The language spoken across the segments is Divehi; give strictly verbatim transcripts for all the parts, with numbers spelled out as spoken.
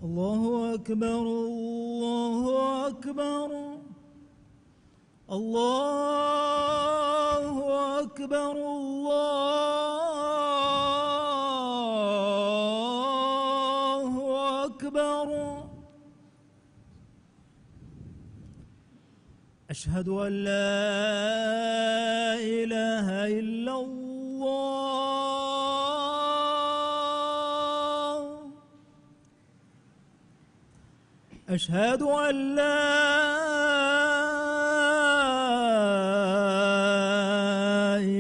الله أكبر، الله أكبر، الله أكبر، الله أكبر. أشهد أن لا إله إلا الله. أشهد أن لا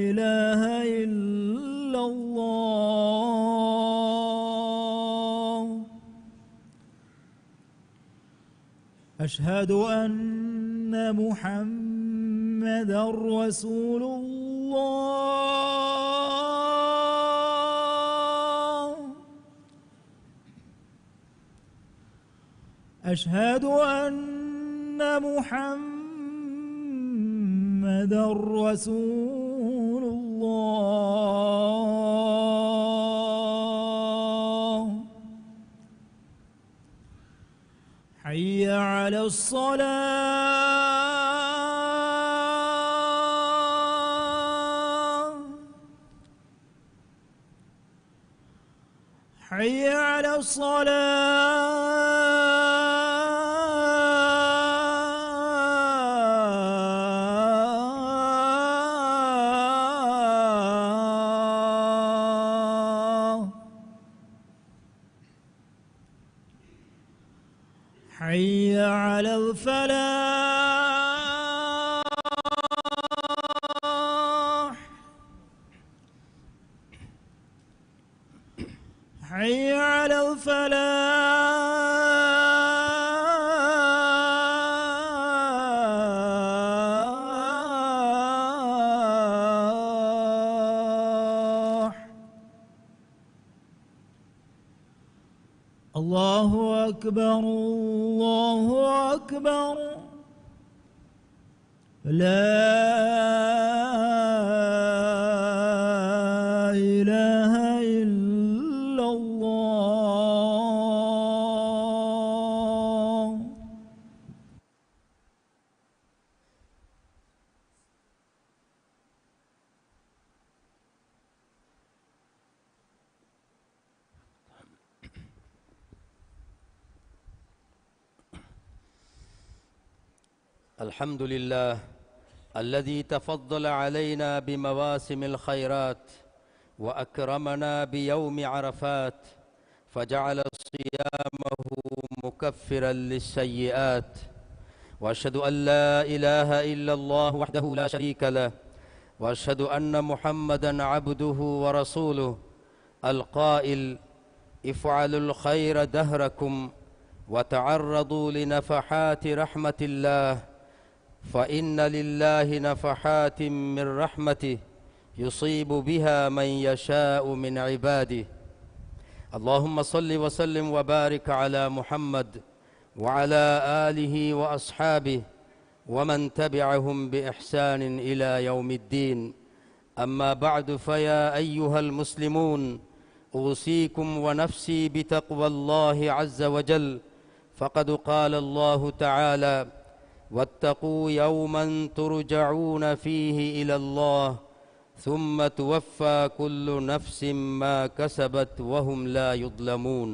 إله إلا الله. أشهد أن محمدا رسول الله. أشهد أن محمدا رسول الله. حي على الصلاة. حي على الصلاة. حي على الفلاح. حي على الفلاح. الله أكبر، الله أكبر. لا إله إلا الله. الحمد لله الذي تفضل علينا بمواسم الخيرات وأكرمنا بيوم عرفات فجعل صيامه مكفرا للسيئات. وأشهد أن لا إله إلا الله وحده لا شريك له، وأشهد أن محمدا عبده ورسوله، القائل: افعلوا الخير دهركم وتعرضوا لنفحات رحمة الله، فإن لله نفحات من رحمته يصيب بها من يشاء من عباده. اللهم صل وسلم وبارك على محمد وعلى آله وأصحابه ومن تبعهم بإحسان إلى يوم الدين. أما بعد، فيا أيها المسلمون، أوصيكم ونفسي بتقوى الله عز وجل، فقد قال الله تعالى: واتقوا يوما ترجعون فيه إلى الله ثم توفى كل نفس ما كسبت وهم لا يظلمون.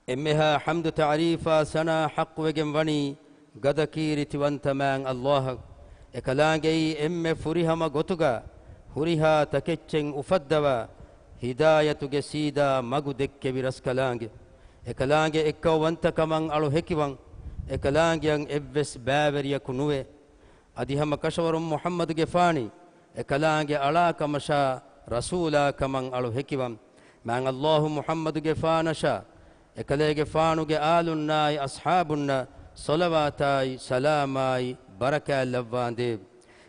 އެންމެހާ ޙަމްދު ތަޢުރީފާ ސަނާ ޙައްޤުވެގެން ވަނީ ގަދަކީރިތިވަންތަ މާތް ﷲ އަށް. އެކަލާނގެއީ އެންމެ ފުރިހަމަ ގޮތުގަ ހުރިހާ ތަކެއްޗެއް އުފައްދަވާ، ހިދާޔަތުގެ ސީދާ މަގު ދެއްކެވި ރަސްކަލާނގެ. އެކަލާނގެ އެއްކައުވަންތަކަމަށް އަޅު ހެކިވަން، އެކަލާނގެއަށް އެއްވެސް ބައިވެރިޔަކު ނުވޭ. އަދި ހަމަ ކަށަވަރުން މުޙައްމަދުގެފާނީ އެކަލާނގެ އަޅާކަމަށާ ރަސޫލާކަމަށް އަޅު ހެކިވަން. މާތް ﷲ މުޙައްމަދުގެފާނަށާ އެކަލޭގެފާނުގެ އާލުންނާއި އަޞްޙާބުންނަށް ޞަލަވާތާއި ސަލާމާއި ބަރަކާތް ލައްވާނދޭވެ.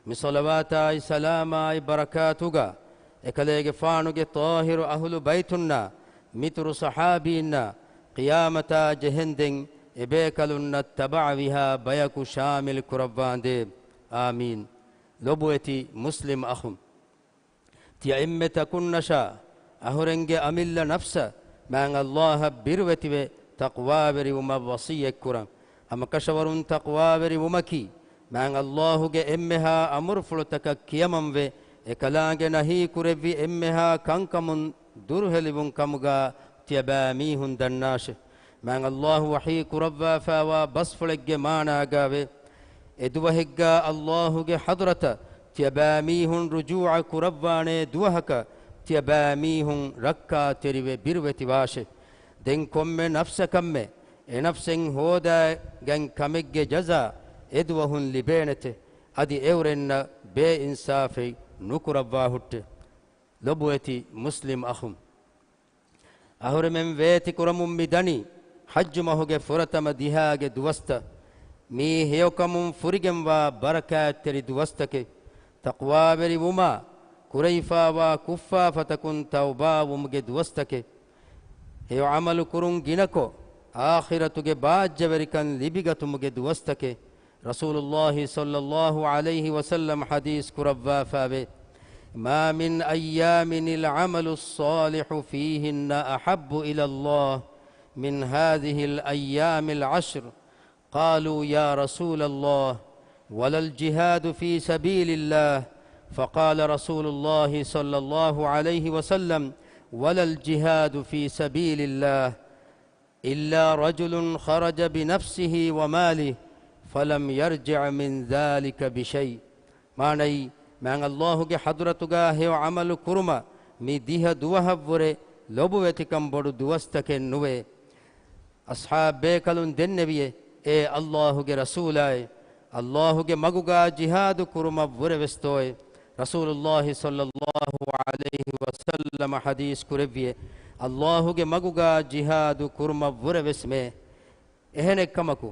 މި ޞަލަވާތާއި ސަލާމާއި ބަރަކާތުގަ އެކަލޭގެފާނުގެ ޠާހިރު އަހުލު ބައިތުންނާ، މިތުރު ޞަޙާބީންނާ، ޤިޔާމަތާ ޖެހެންދެން އެބޭކަލުންނަށް ތަބަޢަވިހާ ބަޔަކު ޝާމިލް ކުރައްވާނދޭވެ. އާމީން. ލޮބުވެތި މުސްލިމް އަޚުން. ތިޔަ އެންމެ ތަކުންނަށާ އަހުރެންގެ އަމިއްލަ ނަފްސަށް މާތް ﷲ އަށް ބިރުވެތިވެ ތަޤްވާވެރިވުމަށް ވަޞިއްޔަތްކުރަން. ހަމަކަށަވަރުން ތަޤްވާވެރިވުމަކީ، މާތް ﷲ ގެ އެންމެހާ އަމުރުފުޅުތަކަށް ކިޔަމަންވެ، އެކަލާނގެ ނަހީކުރެއްވި އެންމެހާ ކަންކަމުން ދުރުހެލިވުން ކަމުގާ ތިޔަބައިމީހުން ދަންނާށެ. މާތް ﷲ ވަޙީ ކުރައްވާފައިވާ ބަސްފުޅެއްގެ މާނާގާވޭ، އެދުވަހެއްގާ ﷲ ގެ ޙަޟްރަތަށް ތިޔަބައިމީހުން ރުޖޫޢަ ކުރައްވާނޭ ދުވަހަކަށް ތިޔަބައިމީހުން ރައްކާތެރިވެ ބިރުވެތިވާށެ. ދެން ކޮންމެ ނަފްސަކަށްމެ އެނަފްސެއް ހޯދައިގަތް ކަމެއްގެ ޖަޒާ އެދުވަހުން ލިބޭނެތެ. އަދި އެއުރެންނަށް ބޭއިންސާފެއް ނުކުރައްވާހުއްޓެ. ލޮބުވެތި މުސްލިމް އަޚުން، އަހުރެމެން ވޭތިކުރަމުން މި ދަނީ ޙައްޖު މަހުގެ ފުރަތަމަ ދިހާގެ ދުވަސްތައް. މީ ހެޔޮކަމުން ފުރިގެންވާ ބަރަކާތްތެރި ދުވަސްތަކެއް. ތަޤްވާވެރިވުމާ ކުރެވިފާވާ ކުށްފާފަތަކުން ތައުބާވުމުގެ ދުވަސްތަކެއް. ހެޔޮ ޢަމަލު ކުރުން ގިނަކޮށް، އާޚިރަތުގެ ބާއްޖަވެރިކަން ލިބިގަތުމުގެ ދުވަސްތަކެއް. ރަސޫލުﷲ ޞައްލަﷲ ޢަލައިހި ވަސައްލަމަ ޙަދީޘް ކުރައްވާފައިވޭ، ما من أيام العمل الصالح فيهن أحب إلى الله من هذه الأيام العشر. قالوا يا رسول الله ولا الجهاد في سبيل الله؟ فقال رسول الله صلى الله عليه وسلم ولا الجهاد في سبيل الله إلا رجل خرج بنفسه وماله فلم يرجع من ذلك بشيء. މާނައީ، މާތް ﷲ ގެ ޙަޟްރަތުގާ ހެޔޮ ޢަމަލު ކުރުމަށް މި ދިހަ ދުވަހަށްވުރެ ލޮބުވެތިކަން ބޮޑު ދުވަސްތަކެއް ނުވޭ. އަޞްޙާބު ބޭކަލުން ދެންނެވިއޭ، އޭ ﷲ ގެ ރަސޫލާއޭ، ﷲ ގެ މަގުގާ ޖިހާދު ކުރުމަށްވުރެވެސްތޯއޭ؟ ރަސޫލުﷲ ޞައްލަﷲ ޢަލައިހި ވަސައްލަމަ ޙަދީޘް ކުރެއްވިއޭ، ﷲ ގެ މަގުގާ ޖިހާދު ކުރުމަށްވުރެވެސްމޭ. އެހެނެއްކަމަކު،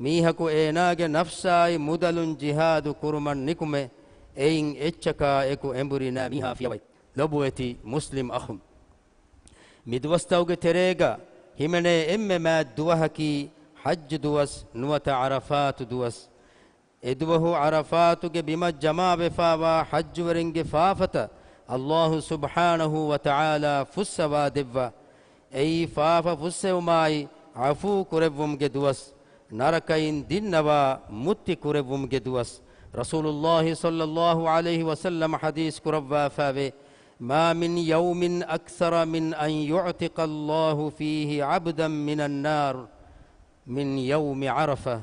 މީހަކު އޭނާގެ ނަފްސާއި މުދަލުން ޖިހާދު ކުރުމަށް ނިކުމެ، އެއިން އެއްޗަކާ އެކު އެނބުރި ނައިމީހާ ފިޔަވައި. ލޮބުވެތި މުސްލިމް އަޚުން، މި ދުވަސްތަކުގެ ތެރޭގަ ހިމެނޭ އެންމެ މާތް ދުވަހަކީ ޙައްޖު ދުވަސް ނުވަތަ ޢަރަފާތު ދުވަސް. އެދުވަހު ޢަރަފާތުގެ ބިމަށް ޖަމާވެފާވާ ޙައްޖުވެރިންގެ ފާފަތައް ﷲ ސުބްޙާނަހޫ ވަތަޢާލާ ފުއްސަވާ ދެއްވާ. އެއީ ފާފަ ފުއްސެވުމާއި ޢަފޫ ކުރެއްވުމުގެ ދުވަސް، ނަރަކައިން ދިންނަވާ މުއްތި ކުރެއްވުމުގެ ދުވަސް. ރަސޫލުﷲ ޞައްލަﷲ ޢަލައިހި ވަސައްލަމަ ޙަދީޘް ކުރައްވާފައިވޭ، ما من يوم أكثر من أن يعتق الله فيه عبدا من النار من يوم عرفة.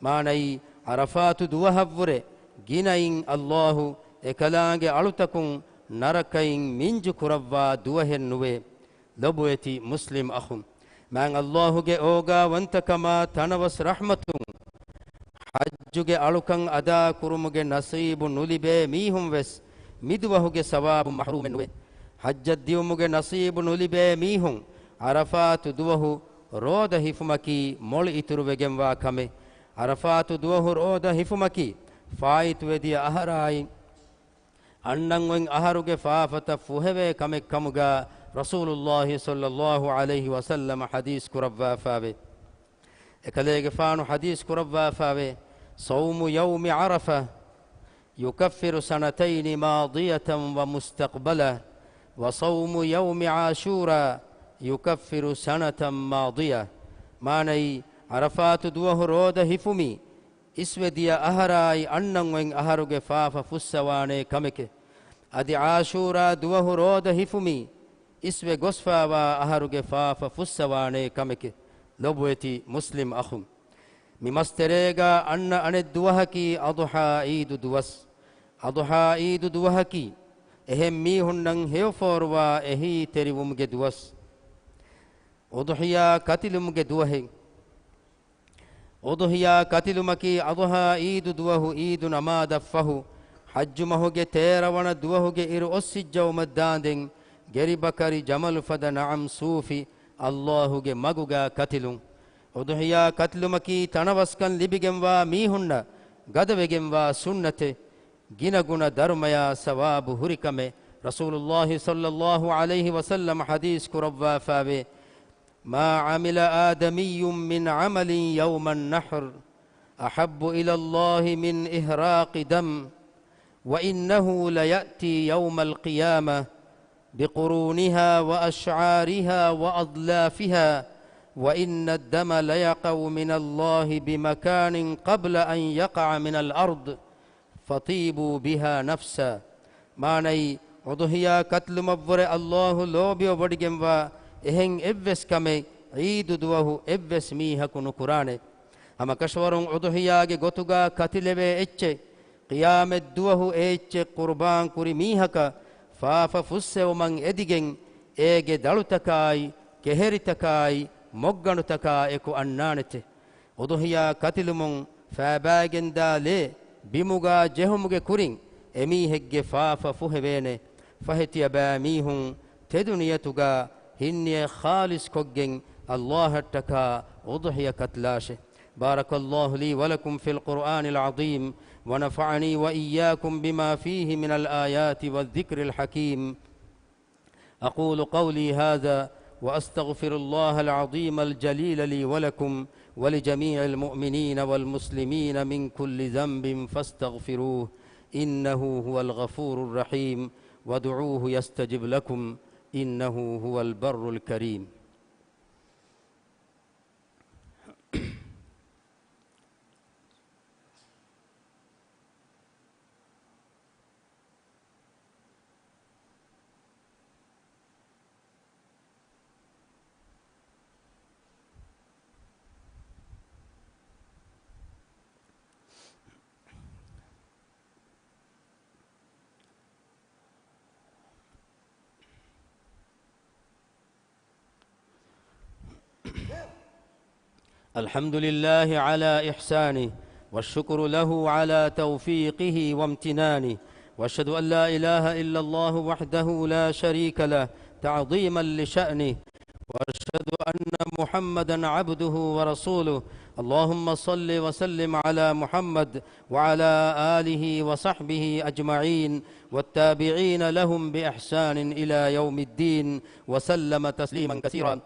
މާނައީ، ޢަރަފާތު ދުވަހަށްވުރެ ގިނައިން ﷲ އެކަލާނގެ އަޅުތަކުން ނަރަކައިން މިންޖު ކުރައްވާ ދުވަހެއް ނުވޭ. ލޮބުވެތި މުސްލިމް އަޚުން، މާތް ﷲ ގެ އޯގާވަންތަކަމާ ތަނަވަސް ރަޙްމަތުން، ޙައްޖުގެ އަޅުކަން އަދާކުރުމުގެ ނަޞީބު ނުލިބޭ މީހުން ވެސް މިދުވަހުގެ ސަވާބުން މަޙްރޫމެއް ނުވޭ. ޙައްޖަށް ދިއުމުގެ ނަޞީބު ނުލިބޭ މީހުން ޢަރަފާތު ދުވަހު ރޯދަ ހިފުމަކީ މޮޅު އިތުރުވެގެންވާ ކަމެއް. ޢަރަފާތު ދުވަހު ރޯދަ ހިފުމަކީ ފާއިތުވެދިޔަ އަހަރާއި އަންނަން އޮތް އަހަރުގެ ފާފަތައް ފުހެވޭ ކަމެއް ކަމުގާ ރަސޫލުﷲ ޞައްލަﷲ ޢަލައިހި ވަސައްލަމަ ޙަދީޘް ކުރައްވާފައިވޭ. އެކަލޭގެފާނު ޙަދީޘް ކުރައްވާފައިވޭ، صوم يوم عرفة يكفر سنتين ماضية ومستقبلة، وصوم يوم عاشوراء يكفر سنة ماضية. މާނައީ، ޢަރަފާތު ދުވަހު ރޯދަ ހިފުމީ، އިސްވެ ދިޔަ އަހަރާއި އަންނަން އޮތް އަހަރުގެ ފާފަ ފުއްސަވާނޭ ކަމެކެ. އަދި ޢާޝޫރާ ދުވަހު ރޯދަ ހިފުމީ، އިސްވެ ގޮސްފާވާ އަހަރުގެ ފާފަ ފުއްސަވާނޭ ކަމެކެ. ލޮބުވެތި މުސްލިމް އަޚުން، މި މަސް ތެރޭގާ އަންނަ އަނެއް ދުވަހަކީ އަޟުޙާ ޢީދު ދުވަސް. އަޟުޙާ ޢީދު ދުވަހަކީ، އެހެން މީހުންނަށް ހެޔޮފޯރުވާ އެހީތެރިވުމުގެ ދުވަސް. އުޟުޙިޔާ ކަތިލުމުގެ ދުވަހެއް. އުޟުޙިޔާ ކަތިލުމަކީ އަޟުޙާ ޢީދު ދުވަހު ޢީދު ނަމާދަށްފަހު، ޙައްޖު މަހުގެ ތޭރަ ވަނަ ދުވަހުގެ އިރު އޮއްސިއްޖައުމަށް ދާނދެން، ގެރިބަކަރި ޖަމަލު ފަދަ ނަޢަމް ސޫފި، ﷲ ގެ މަގުގާ ކަތިލުން. އުޟުޙިޔާ ކަތިލުމަކީ ތަނަވަސްކަން ލިބިގެންވާ މީހުންނަށް ގަދަވެގެންވާ ސުންނަތެއް، ގިނަގުނަ ދަރުމަޔާ ސަވާބު ހުރިކަމެއް. ރަސޫލުﷲ ޞައްލަﷲ ޢަލައިހި ވަސައްލަމަ ޙަދީޘް ކުރައްވާފައިވޭ، ما عمل آدمي من عمل يوم النحر أحب إلى الله من إهراق دم، وإنه ليأتي يوم القيامة بقرونها وأشعارها وأظلافها وإن الدم ليقع من الله بمكان قبل أن يقع من الأرض، فطيبوا بها نفسا. މާނައީ، އުޟުޙިޔާ ކަތިލުމަށްވުރެ ﷲ ލޯބިވެވޮޑިގެންވާ އެހެން އެއްވެސް ކަމެއް ޢީދު ދުވަހު އެއްވެސް މީހަކު ނުކުރާނެ. ހަމަކަށަވަރުން އުޟުޙިޔާގެ ގޮތުގާ ކަތިލެވޭ އެއްޗެއް، ޤިޔާމަތްދުވަހު އެ އެއްޗެއް ޤުރުބާން ކުރި މީހަކަށް ފާފަ ފުއްސެވުމަށް އެދިގެން، އޭގެ ދަޅުތަކާއި، ކެހެރިތަކާއި، މޮށްގަނޑުތަކާ އެކު އަންނާނެތެ. އުޟުޙިޔާ ކަތިލުމުން ފައިބައިގެންދާ ލޭ ބިމުގާ ޖެހުމުގެ ކުރިން އެމީހެއްގެ ފާފަ ފުހެވޭނެ. ފަހެ ތިޔަބައިމީހުން ތެދު ނިޔަތުގާ ހިންނިޔަތް ޚާލިޞްކޮށްގެން ﷲ އަށްޓަކާ އުޟުޙިޔަ ކަތިލާށެ. بارك الله لي ولكم في القرآن العظيم، ونفعني وإياكم بما فيه من الآيات والذكر الحكيم. أقول قولي هذا وأستغفر الله العظيم الجليل لي ولكم ولجميع المؤمنين والمسلمين من كل ذنب فاستغفروه، إنه هو الغفور الرحيم، وادعوه يستجب لكم، إنه هو البر الكريم. الحمد لله على إحسانه، والشكر له على توفيقه وامتنانه، وأشهد أن لا إله إلا الله وحده لا شريك له تعظيما لشأنه، وأشهد أن محمدا عبده ورسوله. اللهم صل وسلم على محمد وعلى آله وصحبه أجمعين والتابعين لهم بإحسان إلى يوم الدين وسلم تسليما كثيرا.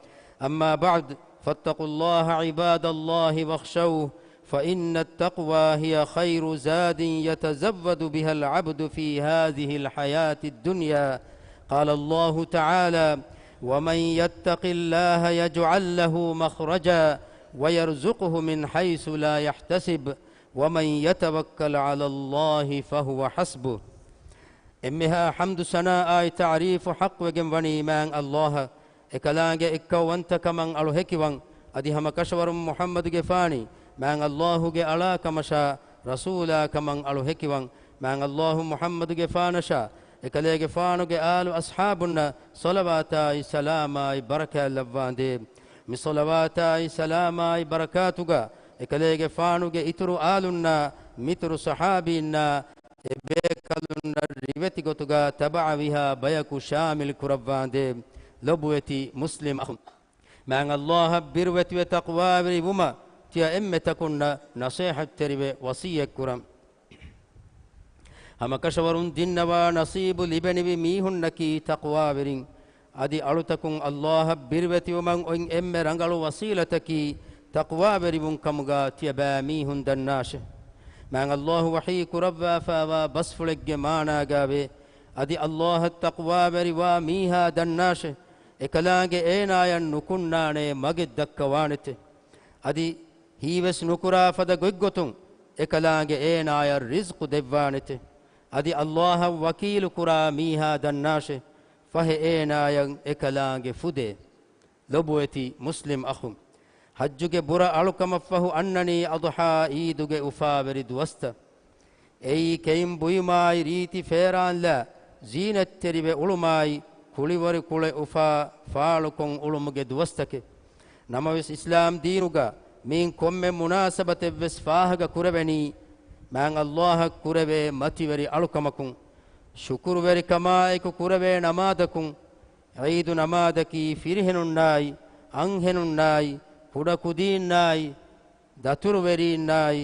أما بعد، فاتقوا الله عباد الله واخشوه، فإن التقوى هي خير زاد يتزود بها العبد في هذه الحياة الدنيا. قال الله تعالى: ومن يتق الله يجعل له مخرجا ويرزقه من حيث لا يحتسب، ومن يتوكل على الله فهو حسبه. އެންމެހާ ޙަމްދު ސަނާއާއި ތަޢުރީފު ޙައްޤުވެގެން ވަނީ މާތް ﷲ އަށް، އެކަލާނގެ އެއްކައުވަންތަކަމަށް އަޅު ހެކިވަން، އަދި ހަމަ ކަށަވަރުން މުޙައްމަދުގެފާނީ މާތް ﷲ ގެ އަޅާ ކަމަށާ، ރަސޫލާ ކަމަށް އަޅު ހެކިވަން، މާތް ﷲ މުޙައްމަދުގެފާނަށާ، އެކަލޭގެފާނުގެ އާލު އަޞްޙާބުންނަށް ޞަލަވާތާއި ސަލާމާއި ބަރަކާތް ލައްވާނދޭ. މި ޞަލަވާތާއި ސަލާމާއި ބަރަކާތުގަ އެކަލޭގެފާނުގެ އިތުރު އާލުންނާ، މިތުރު ޞަޙާބީންނާ، އެބޭކަލުންނަށް ރިވެތި ގޮތުގަ ތަބަޢަވިހާ ބަޔަކު ޝާމިލް ކުރައްވާނދޭ. ލޮބުވެތި މުސްލިމް އަޚުން، މާތް ﷲ އަށް ބިރުވެތިވެ ތަޤްވާވެރި ވުމަށް ތިޔަ އެންމެ ތަކުންނަށް ނަޞޭޙަތްތެރިވެ ވަޞިއްޔަތްކުރަން. ހަމަކަށަވަރުން ދިންނަވާ ނަޞީބު ލިބެނިވި މީހުންނަކީ ތަޤްވާވެރިން. އަދި އަޅުތަކުން ﷲ އަށް ބިރުވެތިވުމަށް އޮތް އެންމެ ރަނގަޅު ވަސީލަތަކީ ތަޤްވާވެރިވުން ކަމުގަ ތިޔަބައިމީހުން ދަންނާށެ. މާތް ﷲ ވަޙީ ކުރައްވާފައިވާ ބަސްފުޅެއްގެ މާނާގައިވޭ، އަދި ﷲ އަށް ތަޤްވާވެރިވާ މީހާ ދަންނާށެ، އެކަލާނގެ އޭނާޔަށް ނުކުންނާނޭ މަގެއް ދައްކަވާނެތެ. އަދި ހީވެސް ނުކުރާ ފަދަ ގޮތްގޮތުން އެކަލާނގެ އޭނާޔަށް ރިޒްޤު ދެއްވާނެތެ. އަދި ﷲ އަށް ވަކީލު ކުރާ މީހާ ދަންނާށެ، ފަހެ އޭނާޔަށް އެކަލާނގެ ފުދޭ. ލޮބުވެތި މުސްލިމް އަޚުން، ޙައްޖުގެ ބުރަ އަޅުކަމަށްފަހު އަންނަނީ އަޟްޙާ ޢީދުގެ އުފާވެރި ދުވަސްތައް. އެއީ ކެއިން ބުއިމާއި ރީތި ފޭރާންލާ ޒީނަތްތެރިވެ އުޅުމާއި، ކުޅިވަރި ކުޅެ އުފާ ފާޅުކޮށް އުޅުމުގެ ދުވަސްތަކެއް. ނަމަވެސް، އިސްލާމް ދީނުގަ މިއިން ކޮންމެ މުނާސަބަތެއްވެސް ފާހަގަ ކުރެވެނީ، މާތް ﷲ އަށް ކުރެވޭ މަތިވެރި އަޅުކަމަކުން، ޝުކުރުވެރިކަމާއެކު ކުރެވޭ ނަމާދަކުން. ޢީދު ނަމާދަކީ ފިރިހެނުންނާއި، އަންހެނުންނާއި، ކުޑަކުދީންނާއި، ދަތުރުވެރީންނާއި،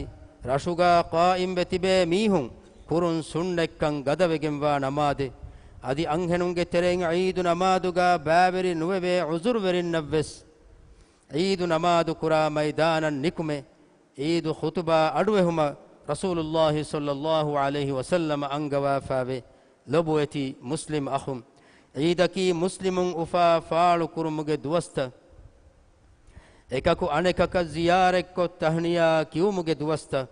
ރަށުގާ ޤާއިމްވެ ތިބޭ މީހުން ކުރުން ސުންނަތްކަން ގަދަވެގެންވާ ނަމާދެއް. އަދި އަންހެނުންގެ ތެރެއިން ޢީދު ނަމާދުގާ ބައިވެރި ނުވެވޭ ޢުޛުރުވެރިންނަށްވެސް ޢީދު ނަމާދު ކުރާ މައިދާނަށް ނިކުމެ، ޢީދު ޚުޠުބާ އަޑުއެހުމަށް ރަސޫލުﷲ ޞައްލަﷲ ޢަލައިހި ވަސައްލަމަ އަންގަވާފައިވޭ. ލޮބުވެތި މުސްލިމް އަޚުން، ޢީދަކީ މުސްލިމުން އުފާ ފާޅު ކުރުމުގެ ދުވަސްތައް. އެކަކު އަނެކަކަށް ޒިޔާރަތްކޮށް ތަހްނިޔާ ކިޔުމުގެ ދުވަސްތައް،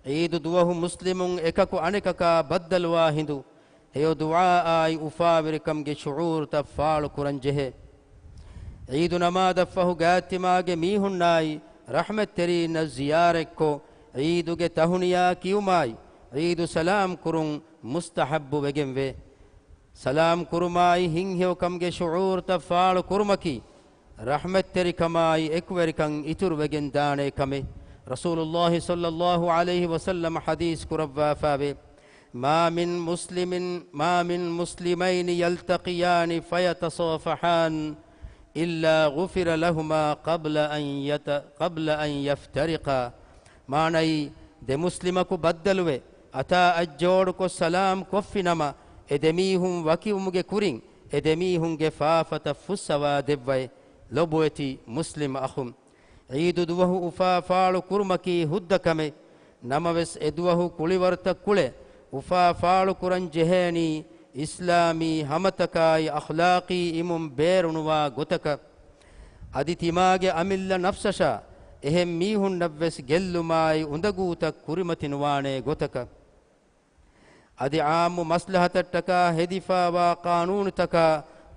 ޢީދު ދުވަހު މުސްލިމުން އެކަކު އަނެކަކާ ބައްދަލުވާ ހިނދު، ހެޔޮ ދުޢާއާއި އުފާވެރިކަމުގެ ޝުޢޫރުތައް ފާޅު ކުރަން ޖެހޭ. ޢީދު ނަމާދަށްފަހު ގާތްތިމާގެ މީހުންނާއި ރަޙްމަތްތެރީންނަށް ޒިޔާރަތްކޮށް، ޢީދުގެ ތަހުނިޔާ ކިޔުމާއި ޢީދު ސަލާމް ކުރުން މުސްތަޙައްބު ވެގެންވޭ. ސަލާމް ކުރުމާއި ހިތްހެޔޮކަމުގެ ޝުޢޫރުތައް ފާޅު ކުރުމަކީ، ރަޙްމަތްތެރިކަމާއި އެކުވެރިކަން އިތުރުވެގެން ދާނެ ކަމެއް. ރަސޫލުﷲ ޞައްލަﷲ ޢަލައިހި ވަސައްލަމަ ޙަދީޘް ކުރައްވާފައިވޭ، ما من مسلم، ما من مسلمين يلتقيان فيتصافحان إلا غفر لهما قبل أن يت-، قبل أن يفترقا. މާނައީ، ދެ މުސްލިމަކު ބައްދަލުވެ، އަތާ އަތްޖޯޑުކޮށް ސަލާމް ކޮށްފިނަމަ، އެ ދެމީހުން ވަކިވުމުގެ ކުރިން، އެ ދެމީހުންގެ ފާފަތައް ފުއްސަވާ ދެއްވައި، ލޮބުވެތި މުސްލިމް އަޚުން. ޢީދު ދުވަހު އުފާ ފާޅު ކުރުމަކީ ހުއްދަ ކަމެއް. ނަމަވެސް، އެ ދުވަހު ކުޅިވަރުތައް ކުޅެ، އުފާ ފާޅު ކުރަން ޖެހޭނީ، އިސްލާމީ ހަމަތަކާއި އަޚްލާޤީ އިމުން ބޭރުނުވާ ގޮތަކަށް. އަދި ތިމާގެ އަމިއްލަ ނަފްސަށާ، އެހެން މީހުންނަށްވެސް ގެއްލުމާއި އުނދަގޫތައް ކުރިމަތިނުވާނޭ ގޮތަކަށް. އަދި ޢާއްމު މަސްލަހަތަށްޓަކާ ހެދިފާވާ ޤާނޫނުތަކާ،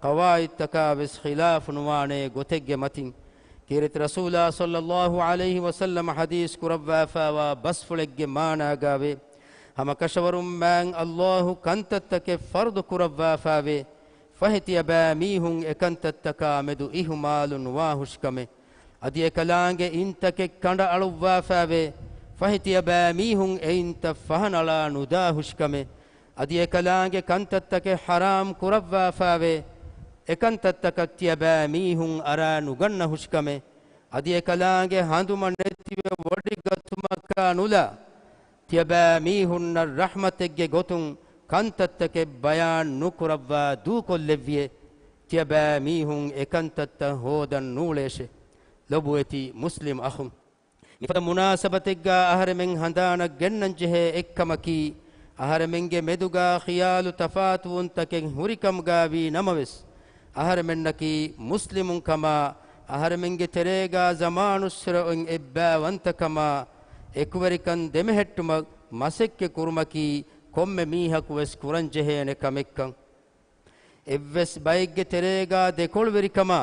ޤަވާޢިދުތަކާ ވެސް ޚިލާފު ނުވާނޭ ގޮތެއްގެ މަތިން، ކީރިތި ރަސޫލާ ޞައްލަﷲ ޢަލައިހި ވަސައްލަމަ ޙަދީޘް ކުރައްވާފާވާ ބަސްފުޅެއްގެ މާނާގާވޭ، ހަމަ ކަށަވަރުން މާތް ﷲ ކަންތައްތަކެއް ފަރުޟު ކުރައްވާފާވޭ، ފަހެ ތިޔަބައިމީހުން އެކަންތައްތަކާ މެދު އިހުމާލު ނުވާހުށިކަމެއް. އަދި އެކަލާނގެ އިންތަކެއް ކަނޑައަޅުއްވާފައިވޭ، ފަހެ ތިޔަބައިމީހުން އެއިންތައް ފަހަނަޅާ ނުދާހުށިކަމެއް. އަދި އެކަލާނގެ ކަންތައްތަކެއް ޙަރާމް ކުރައްވާފައިވޭ، އެކަންތައްތަކަށް ތިޔަބައިމީހުން އަރާ ނުގަންނަހުށިކަމެއް. އަދި އެކަލާނގެ ހަނދުމަ ނެތިވެ ވޮޑިގަތުމަކާ ނުލާ، ތިޔަބައިމީހުންނަށް ރަޙްމަތެއްގެ ގޮތުން ކަންތައްތަކެއް ބަޔާން ނުކުރައްވާ ދޫކޮށްލެއްވިއޭ، ތިޔަބައިމީހުން އެކަންތައްތައް ހޯދަން ނޫޅޭށޭ. ލޮބުވެތި މުސްލިމް އަޚުން. މިފަދަ މުނާސަބަތެއްގާ އަހަރެމެން ހަނދާނަށް ގެންނަންޖެހޭ އެއްކަމަކީ، އަހަރެމެންގެ މެދުގާ ޚިޔާލު ތަފާތުވުންތަކެއް ހުރިކަމުގާ ވީ ނަމަވެސް، އަހަރެމެންނަކީ މުސްލިމުން ކަމާ، އަހަރެމެންގެ ތެރޭގާ ޒަމާނުއްސުރެ އޮތް އެއްބައިވަންތަކަމާ، އެކުވެރިކަން ދެމެހެއްޓުމަށް މަސައްކަތް ކުރުމަކީ ކޮންމެ މީހަކު ވެސް ކުރަންޖެހޭނެ ކަމެއްކަން. އެއްވެސް ބައެއްގެ ތެރޭގާ ދެކޮޅުވެރިކަމާ،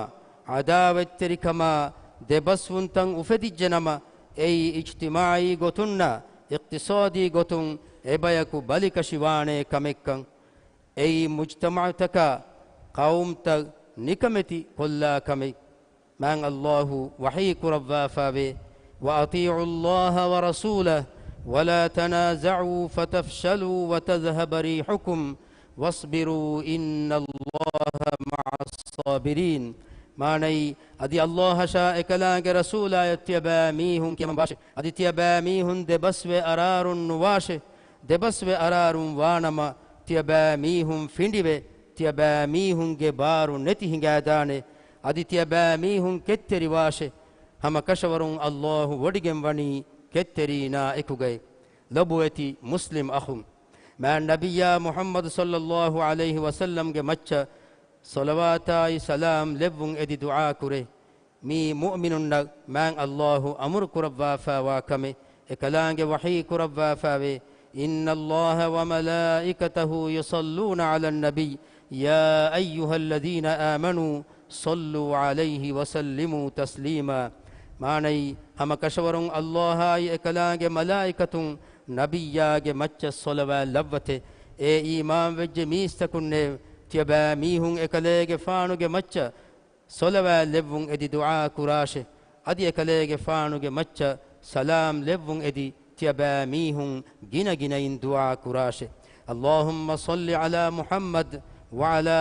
ޢަދާވަތްތެރިކަމާ، ދެބަސްވުންތައް އުފެދިއްޖެނަމަ، އެއީ އިޖްތިމާޢީ ގޮތުންނާ، އިޤްތިޞާދީ ގޮތުން އެބަޔަކު ބަލިކަށިވާނޭ ކަމެއްކަން. އެއީ މުޖްތަމަޢުތަކާ، ޤައުމުތައް ނިކަމެތި ކޮށްލާ ކަމެއް. މާތް ﷲ ވަޙީ ކުރައްވާފައިވޭ، وأطيعوا الله ورسوله ولا تنازعوا فتفشلوا وتذهب ريحكم واصبروا إن الله مع الصابرين. މާނައީ، އަދި ﷲ އަށާ އެކަލާނގެ ރަސޫލާޔަށް ތިޔަބައިމީހުން ކިޔަމަންވާށޭ. އަދި ތިޔަބައިމީހުން ދެބަސްވެ އަރާރުން ނުވާށޭ. ދެބަސްވެ އަރާރުން ވާނަމަ، ތިޔަބައިމީހުން ފިނޑިވެ، ތިޔަބައިމީހުންގެ ބާރު ނެތި ހިނގާދާނެ. އަދި ތިޔަބައިމީހުން ކެތްތެރިވާށޭ. ހަމަ ކަށަވަރުން ﷲ ވޮޑިގެންވަނީ ކެތްތެރީންނާ އެކުގައި. ލޮބުވެތި މުސްލިމް އަޚުން. މާތް ނަބިއްޔާ މުޙައްމަދު ޞައްލަﷲ ޢަލައިހި ވަސައްލަމްގެ މައްޗަށް ޞަލަވާތާއި ސަލާމް ލެއްވުން އެދި ދުޢާ ކުރޭ. މީ މުއުމިނުންނަށް މާތް ﷲ އަމުރު ކުރައްވާފައިވާ ކަމެއް. އެކަލާނގެ ވަޙީ ކުރައްވާފައިވޭ، إن الله وملائكته يصلون على النبي يا أيها الذين آمنوا صلوا عليه وسلموا تسليما. މާނައީ، ހަމަ ކަށަވަރުން ﷲ އާއި އެކަލާނގެ މަލާއިކަތުން ނަބިއްޔާގެ މައްޗަށް ޞަލަވާތް ލައްވަތެ. އޭ އީމާންވެއްޖެ މީސްތަކުންނޭ، ތިޔަބައިމީހުން އެކަލޭގެފާނުގެ މައްޗަށް ޞަލަވާތް ލެއްވުން އެދި ދުޢާ ކުރާށެ. އަދި އެކަލޭގެފާނުގެ މައްޗަށް ސަލާމް ލެއްވުން އެދި ތިޔަބައިމީހުން ގިނަގިނައިން ދުޢާ ކުރާށެ. اللهم صل على محمد وعلى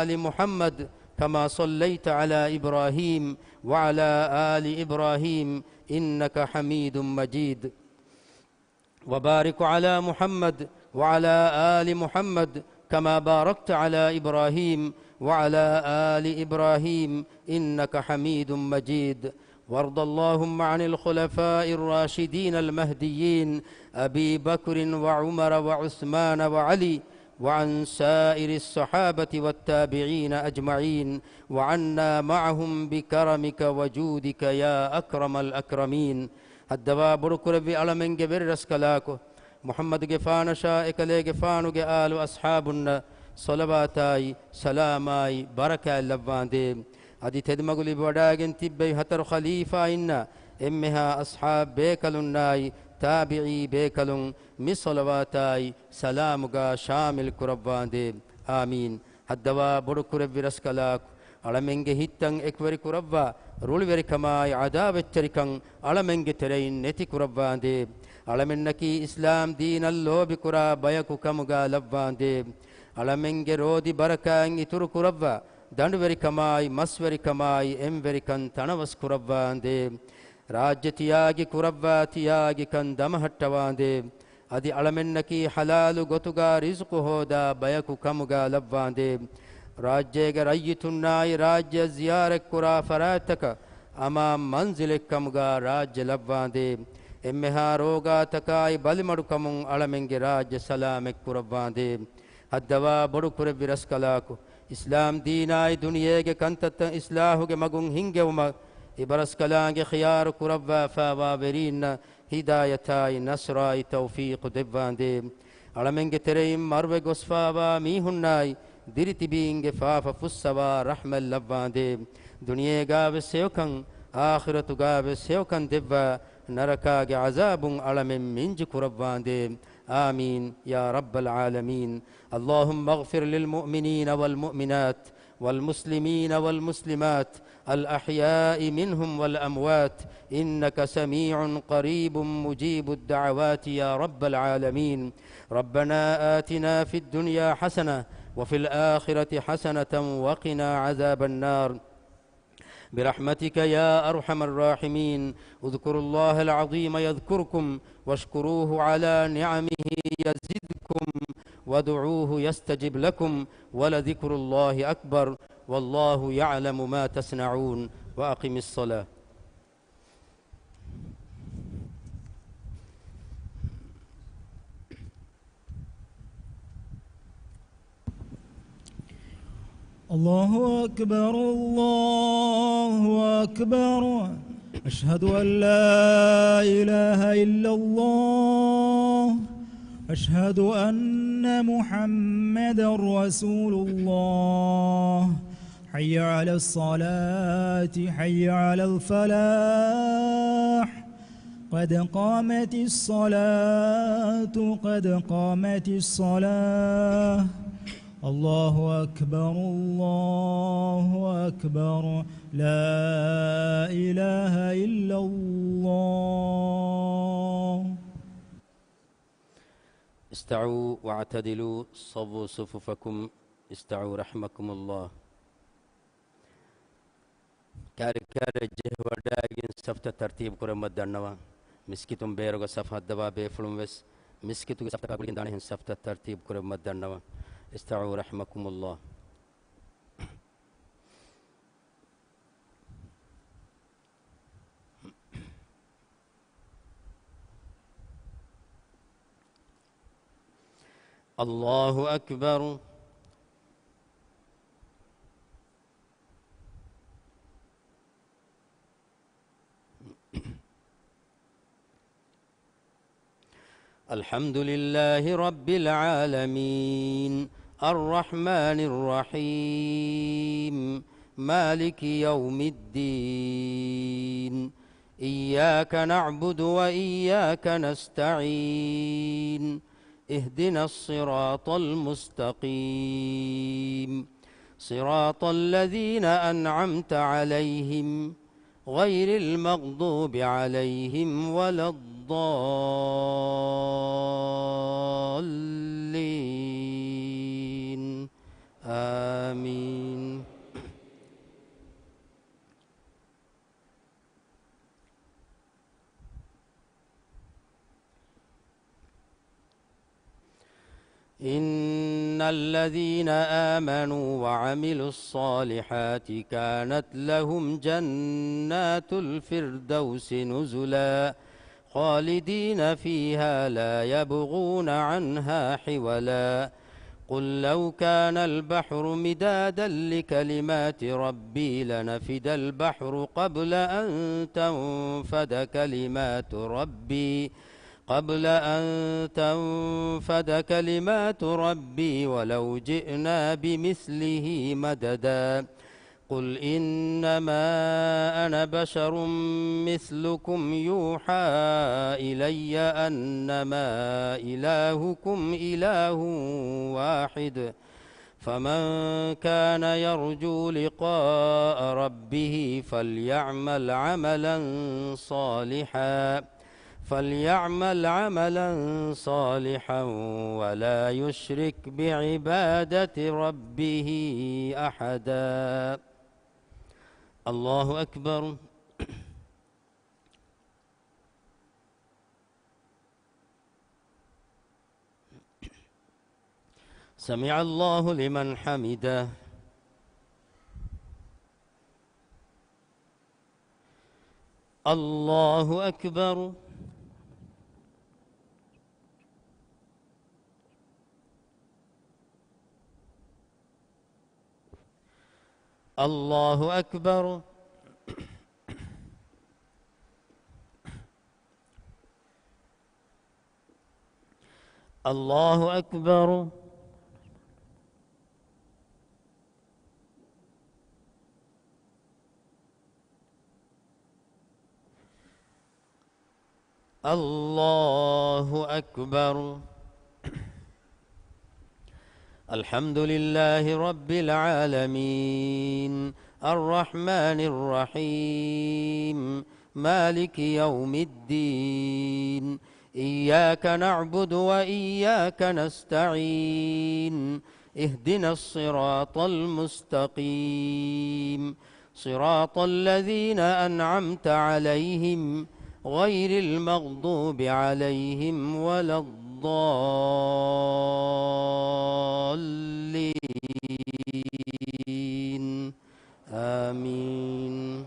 آل محمد كما صليت على إبراهيم وعلى آل إبراهيم إنك حميد مجيد. وبارك على محمد وعلى آل محمد كما باركت على إبراهيم وعلى آل إبراهيم إنك حميد مجيد. وارض اللهم عن الخلفاء الراشدين المهديين أبي بكر وعمر وعثمان وعلي وعن سائر الصحابة والتابعين أجمعين، وعنا معهم بكرمك وجودك يا أكرم الأكرمين. ހައްދަވާ ބޮޑުކުރެއްވި އަޅަމެންގެ ވެރިރަސްކަލާކޮ، މުޙައްމަދުގެފާނަށާ އެކަލޭގެފާނުގެ އާލު އަޞްޙާބުންނަށް ޞަލަވާތާއި ސަލާމާއި ބަރަކާތް ލައްވާނދޭ. އަދި ތެދުމަގު ލިބިވަޑާގެން ތިއްބެވި ހަތަރު ޚަލީފާއިންނާ އެންމެހާ އަޞްޙާބް ބޭކަލުންނާއި ތާބިޢީ ބޭކަލުން މި ޞަލަވާތާއި ސަލާމުގާ ޝާމިލް ކުރައްވާނދޭ. އާމީން. ހައްދަވާ ބޮޑުކުރެއްވި ރަސްކަލާކު، އަޅަމެންގެ ހިތްތައް އެކުވެރި ކުރައްވާ، ރުޅިވެރިކަމާއި ޢަދާވަތްތެރިކަން އަޅަމެންގެ ތެރެއިން ނެތި ކުރައްވާނދޭ. އަޅަމެންނަކީ އިސްލާމް ދީނަށް ލޯބިކުރާ ބަޔަކު ކަމުގާ ލައްވާނދޭ. އަޅަމެންގެ ރޯދި ބަރަކާތް އިތުރު ކުރައްވާ، ދަނޑުވެރިކަމާއި މަސްވެރިކަމާއި އެންވެރިކަން ތަނަވަސް ކުރައްވާނދޭ. ރާއްޖެ ތިޔާގި ކުރައްވާ ތިޔާގިކަން ދަމަހައްޓަވާނދޭ. އަދި އަޅަމެންނަކީ ޙަލާލު ގޮތުގާ ރިޒުޤު ހޯދާ ބަޔަކު ކަމުގާ ލައްވާނދޭ. ރާއްޖޭގެ ރައްޔިތުންނާއި ރާއްޖެއަށް ޒިޔާރަތްކުރާ ފަރާތްތަކަށް އަމާން މަންޒިލެއްކަމުގާ ރާއްޖެ ލައްވާނދޭ. އެންމެހާ ރޯގާތަކާއި ބަލިމަޑުކަމުން އަޅަމެންގެ ރާއްޖެ ސަލާމަތް ކުރައްވާނދޭ. ހައްދަވާ ބޮޑުކުރެއްވި ރަސްކަލާކު، އިސްލާމް ދީނާއި ދުނިޔޭގެ ކަންތައްތައް އިސްލާހުގެ މަގުން ހިންގެވުމަށް އިބަރަސްކަލާނގެ ޚިޔާރު ކުރައްވާފާވާ ވެރީންނަށް ހިދާޔަތާއި ނަޞްރާއި ތައުފީޤު ދެއްވާނދޭ. އަޅަމެންގެ ތެރެއިން މަރުވެ ގޮސްފާވާ މީހުންނާއި ދިރިތިބީންގެ ފާފަ ފުއްސަވާ ރަޙްމަތް ލައްވާނދޭ. ދުނިޔޭގާވެސް ހެޔޮކަން، އާޚިރަތުގާވެސް ހެޔޮކަން ދެއްވާ، ނަރަކާގެ ޢަޒާބުން އަޅަމެން މިންޖު ކުރައްވާނދޭ. آمين يا رب العالمين. اللهم اغفر للمؤمنين والمؤمنات والمسلمين والمسلمات الأحياء منهم والأموات إنك سميع قريب مجيب الدعوات يا رب العالمين. ربنا آتنا في الدنيا حسنة وفي الآخرة حسنة وقنا عذاب النار. برحمتك يا أرحم الراحمين. اذكروا الله العظيم يذكركم واشكروه على نعمه يزدكم وادعوه يستجب لكم ولذكر الله أكبر والله يعلم ما تصنعون. وأقم الصلاة. الله أكبر، الله أكبر. أشهد أن لا إله إلا الله. أشهد أن محمدا رسول الله. حي على الصلاة، حي على الفلاح. قد قامت الصلاة، قد قامت الصلاة. الله أكبر، الله أكبر. لا إله إلا الله. استووا واعتدلوا، صوّوا صفوفكم، استووا رحمكم الله. ކާރި ކާރި ޖެހިވަޑައިގެން ސަފްތައް ތަރްތީބު ކުރެއްވުމަށް ދަންނަވަން. މިސްކިތުން ބޭރުގަ ސަފް ހައްދަވާ ބޭފުޅުން ވެސް މިސްކިތުގެ ސަފްތަކާ ގުޅިގެން ދާނެހެން ސަފްތައް ތަރްތީބު ކުރެއްވުމަށް ދަންނަވަން. استووا رحمكم الله. الله أكبر. الحمد لله رب العالمين. الرحمن الرحيم. مالك يوم الدين. إياك نعبد وإياك نستعين. اهدنا الصراط المستقيم. صراط الذين أنعمت عليهم غير المغضوب عليهم ولا الضالين. آمين. إن الذين آمنوا وعملوا الصالحات كانت لهم جنات الفردوس نزلا خالدين فيها لا يبغون عنها حولا. قل لو كان البحر مدادا لكلمات ربي لنفد البحر قبل أن تنفد كلمات ربي، قبل أن تنفد كلمات ربي ولو جئنا بمثله مددا. قل إنما أنا بشر مثلكم يوحى إلي أنما إلهكم إله واحد، فمن كان يرجو لقاء ربه فليعمل عملا صالحا، فليعمل عملا صالحا ولا يشرك بعبادة ربه أحدا. الله أكبر. سمع الله لمن حمده. الله أكبر. الله أكبر. الله أكبر. الله أكبر. الحمد لله رب العالمين، الرحمن الرحيم، مالك يوم الدين، إياك نعبد وإياك نستعين، اهدنا الصراط المستقيم، صراط الذين أنعمت عليهم غير المغضوب عليهم ولا الضالين. آمين.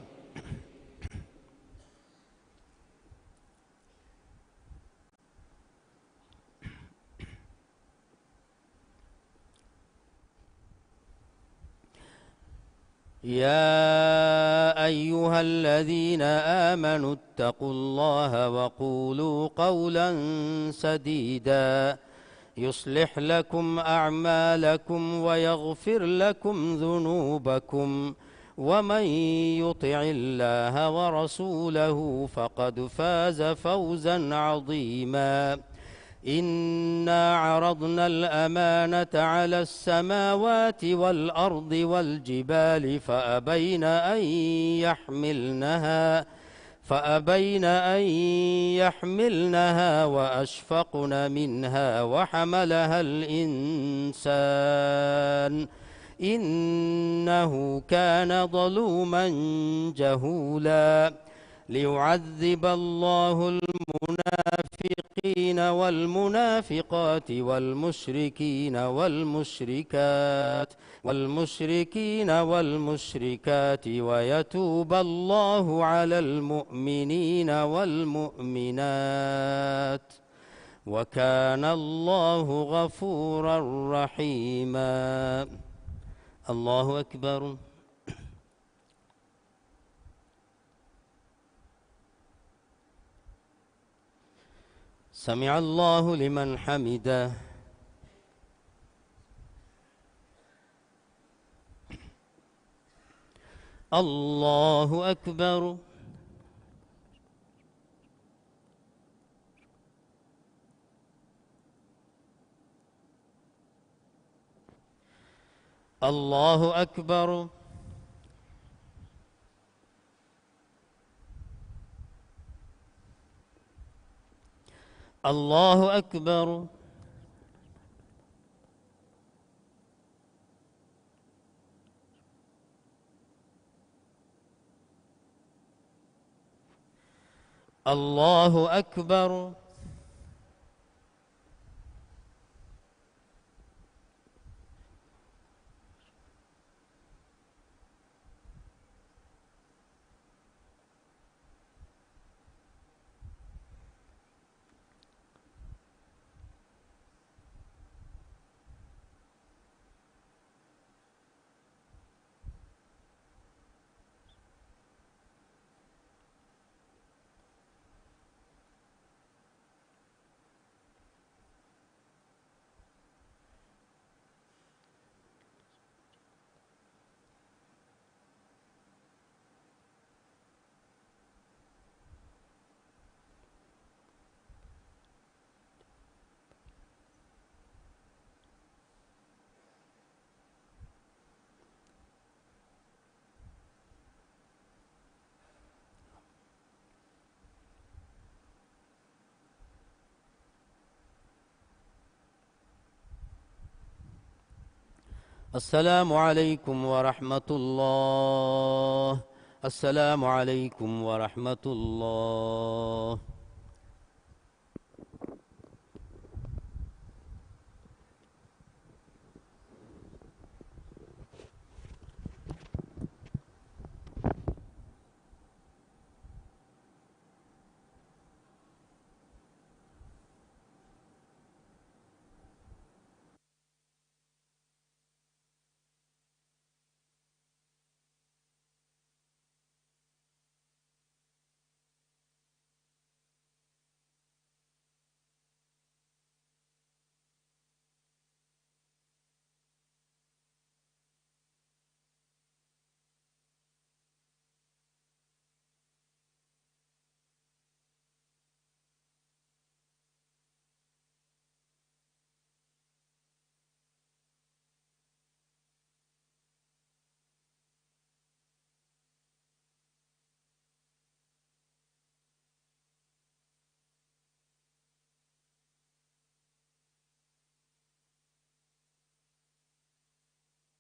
يا أيها الذين آمنوا اتقوا الله وقولوا قولا سديدا يصلح لكم أعمالكم ويغفر لكم ذنوبكم ومن يطع الله ورسوله فقد فاز فوزا عظيما. إنا عرضنا الأمانة على السماوات والأرض والجبال فأبين أن يحملنها، فأبين أن يحملنها وأشفقن منها وحملها الإنسان إنه كان ظلوما جهولا. ليعذب الله المنافقين والمنافقات والمشركين والمشركات والمشركين والمشركات ويتوب الله على المؤمنين والمؤمنات وكان الله غفورا رحيما. الله أكبر. سمع الله لمن حمده. الله أكبر. الله أكبر. الله أكبر. الله أكبر. السلام عليكم ورحمة الله. السلام عليكم ورحمة الله.